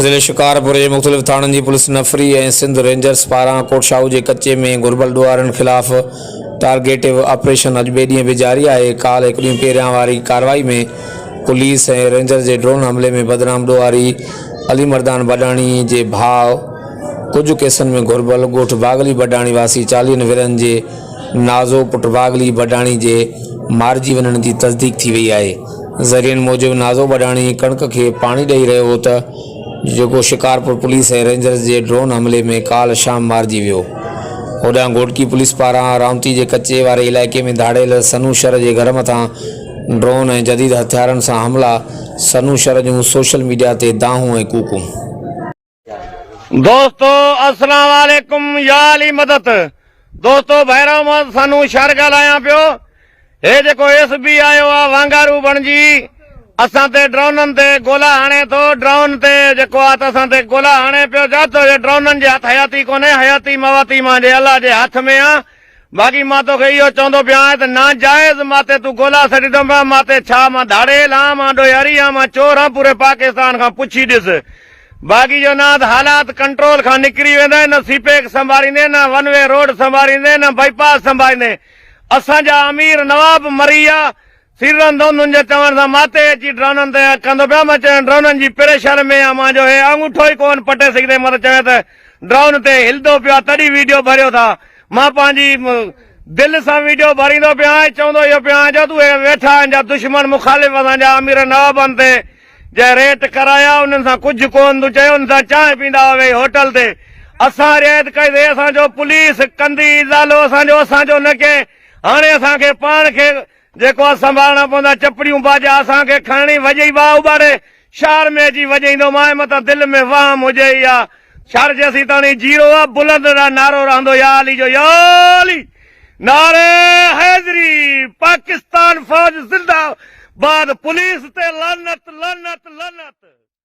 ضلعي شڪارپور جي مختلف ٿاڻن جي پوليس نفري ۽ سنڌ رينجرز پاران ڪوٽ شاهو جي ڪچي ۾ گهربل ڏوهارين خلاف ٽارگيٽو آپريشن اڄ ٻئي ڏينهن به جاري آهي. ڪالهه هڪ ڏينهن پهريان واري ڪارروائي ۾ پوليس ۽ رينجرز جي ڊرون حملي ۾ بدنام ڏوهاري علي مردان بڊاڻي جي ڀاء ڪجهه ڪيسن ۾ گهربل ڳوٺ باغلي بڊاڻي واسي چاليهن ورهين جي نازو پٽ باغلي بڊاڻي جي مارجي وڃڻ جي تصديق ٿي وئي آهي. ذريعن موجب نازو بڊاڻي ڪڻڪ کي پاڻي ڏئي رهيو هو ته جيڪو شڪارپور پوليس ۽ رينجرز جي ڊرون حملي ۾ ڪالهه شام مارجي ويو. هوڏانهن گهوٽڪي پوليس پاران رائونتي جي ڪچي واري علائقي ۾ ڌاڙيل سنو شر جي گهر مٿان ڊرون ۽ جديد هٿيارن سان حملا، سنو شر جون سوشل ميڊيا تي دانهون ۽ ڪوڪون. دوستو السلام عليڪم يا علي مدد دوستو ڀائرو مان سنو شر ڳالهايان پيو هي جيڪو ايس بي آيو آ وانگارو بڻجي اسان تي ڊرونن تي گولا هڻي ٿو ڊرون تي جيڪو آ ته اسان تي گولا هڻي پيو جاتو جي ڊرونن جي هٿ حياتي ڪونهي حياتي مواتي مان جي الله جي هٿ ۾ آ باقي مان توکي اهو چوندو پيو آهيان ته ناجائز مان تي تون گولا سٽيندو پيو مان تي ڇا مان ڌاڙيل آهيان مان ڏوهاري آهيان مان چور آهيان پوري پاڪستان کان پڇي ڏس باقي جو نه ته حالات ڪنٽرول کان نڪري ويندا نه سي پيڪ سنڀاريندين نه ون وي روڊ سنڀاريندين نه بائي پاس سنڀاريندين اسان جا امير نواب مري ويا سيرن ڌونڌن جي چوڻ سان ماتي اچي ڊرونن تي ڪندو پيا مان چوين ڊرونن جي پريشر ۾ آ مان جو هي آڱوٺو ئي ڪون پٽي سگهندي مان ته چوين ته ڊرون تي هلدو پيو آ تڏهن ويڊيو ڀريو ٿا مان پنهنجي دل سان ويڊيو ڀريندو پيو آهيان چوندو اهو پيو آهيان جو ته اهي ويٺا آهن جا دشمن مخالف اسان جا امير نوابن تي جنهن ريٽ ڪرايا انهن سان ڪجهه ڪون تون چيو انهن سان چانهه پيندا هئا ويهي هوٽل تي اسان رعايت ڪئي سي اسان جو پوليس ڪندي ازالو اسان جو اسان جو نه ڪنهن هاڻي اسان کي پاڻ کي جيڪو آ سنڀالڻا پوندا چپڙيون باجا اسان کي کڻڻي وڄئي واء اٻاڙي شهر ۾ اچي وڄئيندو مانء متان دل ۾ وهم هجي يا شهر جيسين تاڻي جيئرو آ بلند را نعرو رهندو يا علي جو يا علي نعري حيدري پاڪستان فوج زنده باد پوليس تي لعنت لعنت لعنت.